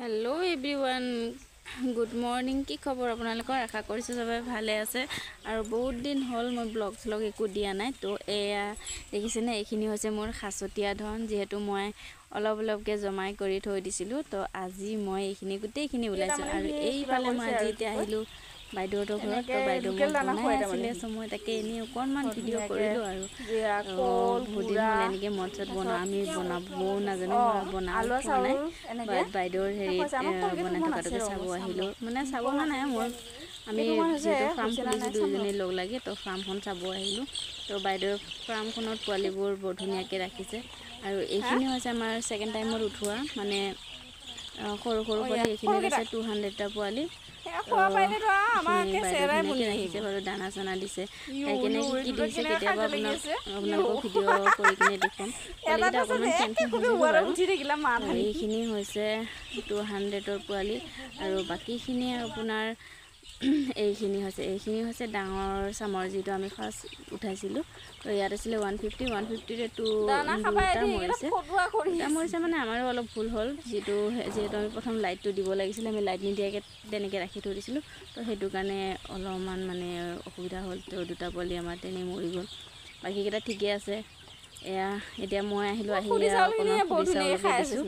Hello' everyone, good morning. কি খবৰ আপোনালোকৰ? আশা কৰিছোঁ চবে ভালে আছে। আৰু বহুত দিন হ'ল মই ব্লগ শ্লগ একো দিয়া নাই। তো এয়া দেখিছেনে, এইখিনি হৈছে মোৰ সাঁচতীয়া ধন, যিহেতু মই অলপ অলপকৈ জমাই কৰি থৈ দিছিলোঁ। তো আজি মই এইখিনি গোটেইখিনি ওলাইছোঁ। আৰু এইফালে মই আজি এতিয়া আহিলোঁ বাইদেউহঁতৰ ঘৰত। তো বাইদেউ মোক বনাই আছিলে, চ' মই তাকে এনেই অকণমান ভিডিঅ' কৰিলোঁ। আৰু বহুত দিন হ'ল এনেকৈ মদ চদ বনোৱা, আমি বনাবও নাজানো, মই বনাব খোৱা নাই। বাইদেউৰ হেৰিত বনাই থকাটোকে চাব আহিলোঁ, মানে চাব অহা নাই, মোৰ আমি যিহেতু ফাৰ্ম খুলিছোঁ দুয়োজনী লগ লাগি, তো ফাৰ্মখন চাব আহিলোঁ। তো বাইদেউৰ ফাৰ্মখনত পোৱালিবোৰ বৰ ধুনীয়াকৈ ৰাখিছে। আৰু এইখিনি হৈছে আমাৰ ছেকেণ্ড টাইমত উঠোৱা, মানে সৰু সৰু পোৱালি। এইখিনিত আছে 200টা পোৱালি। ৰাখিছে বাৰু, দানা চানা দিছে, কেনেকৈ কি দিছে কেতিয়াবা আপোনালোকক ভিডিঅ' কৰি কিনে দেখুৱাম। পোৱালিকেইটা অকণমান টেনশ্যন হৈছে বাৰু। এইখিনি হৈছে 200ৰ পোৱালি। আৰু বাকীখিনি আপোনাৰ এইখিনি হৈছে ডাঙৰ চামৰ, যিটো আমি ফাৰ্ষ্ট উঠাইছিলোঁ। তো ইয়াত আছিলে 150, 150ৰে 2টা মৰিছে। 2টা মৰিছে মানে আমাৰো অলপ ভুল হ'ল, যিহেতু আমি প্ৰথম লাইটটো দিব লাগিছিলে, আমি লাইট নিদিয়াকৈ তেনেকৈ ৰাখি থৈ দিছিলোঁ। তো সেইটো কাৰণে অলপমান মানে অসুবিধা হ'ল। তো 2টা পোৱালি আমাৰ তেনেই মৰি গ'ল, বাকীকেইটা ঠিকে আছে। এয়া এতিয়া মই আহিলোঁ, আহি অকণমান খুদি চাউলকে দিছোঁ।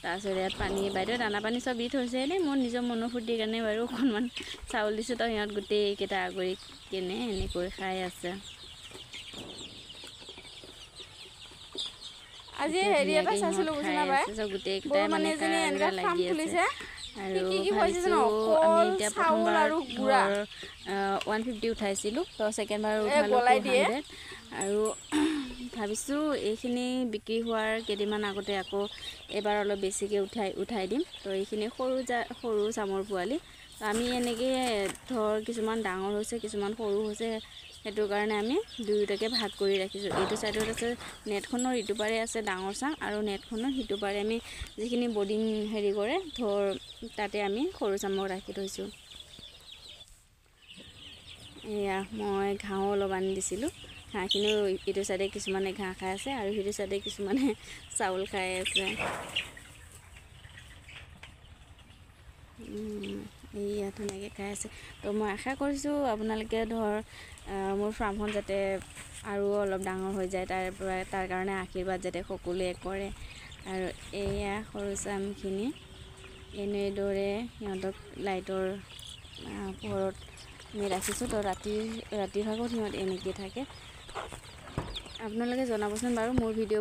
তাৰপিছত ইয়াত পানী, বাইদেৱে দানা পানী চব দি থৈছে। এনেই মই নিজৰ মনৰ ফূৰ্তিৰ কাৰণে বাৰু অকণমান চাউল দিছোঁ। তো সিহঁত গোটেইকেইটা আগুৰি কেনে এনেকৈ খাই আছে। আজি হেৰি এটা চাইছিলো, বুজি নাপায় গোটেইকেইটাই মানে এজনী এনেকা ফাৰ্ম লাগি আছে। খুলিছে। আৰু কি কি খুৱাইছে জানো? ভাবিছোঁ আমি কল, এতিয়া চাউল প্ৰথমবাৰ আৰু গুড়া। ধৰ 150 উঠাইছিলোঁ, তো ছেকেণ্ডবাৰ এই উঠালোঁ গলাই টু দিয়ে। হাণ্ড্ৰেড। আৰু ভাবিছোঁ এইখিনি বিক্ৰী হোৱাৰ কেইদিনমান আগতে আকৌ এইবাৰ অলপ বেছিকৈ উঠাই উঠাই দিম। তো এইখিনি সৰু চামৰ পোৱালি। তো আমি এনেকৈ ধৰ কিছুমান ডাঙৰ হৈছে, কিছুমান সৰু হৈছে, সেইটো কাৰণে আমি দুয়োটাকে ভাগ কৰি ৰাখিছোঁ। এইটো ছাইডত আছে, নেটখনৰ ইটো পাৰে আছে ডাঙৰ চাং, আৰু নেটখনৰ সিটো পাৰে আমি যিখিনি বৰ্ডিং হেৰি কৰে ধৰ, তাতে আমি সৰু চামক ৰাখি থৈছোঁ। এয়া মই ঘাঁহো অলপ আনি দিছিলোঁ। ঘাঁহখিনিও ইটো চাইডে কিছুমানে ঘাঁহ খাই আছে আৰু সিটো চাইডে কিছুমানে চাউল খাই আছে। এইয়া ধুনীয়াকৈ খাই আছে। তো মই আশা কৰিছোঁ আপোনালোকে ধৰ মোৰ ফাৰ্মখন যাতে আৰু অলপ ডাঙৰ হৈ যায়, তাৰ পৰা তাৰ কাৰণে আশীৰ্বাদ যাতে সকলোৱে কৰে। আৰু এয়া সৰু চামখিনি এনেদৰে সিহঁতক লাইটৰ পোহৰত আমি ৰাখিছোঁ। তো ৰাতিৰ ভাগত সিহঁত এনেকৈ থাকে। আপোনালোকে জনাবচোন বাৰু মোৰ ভিডিঅ'।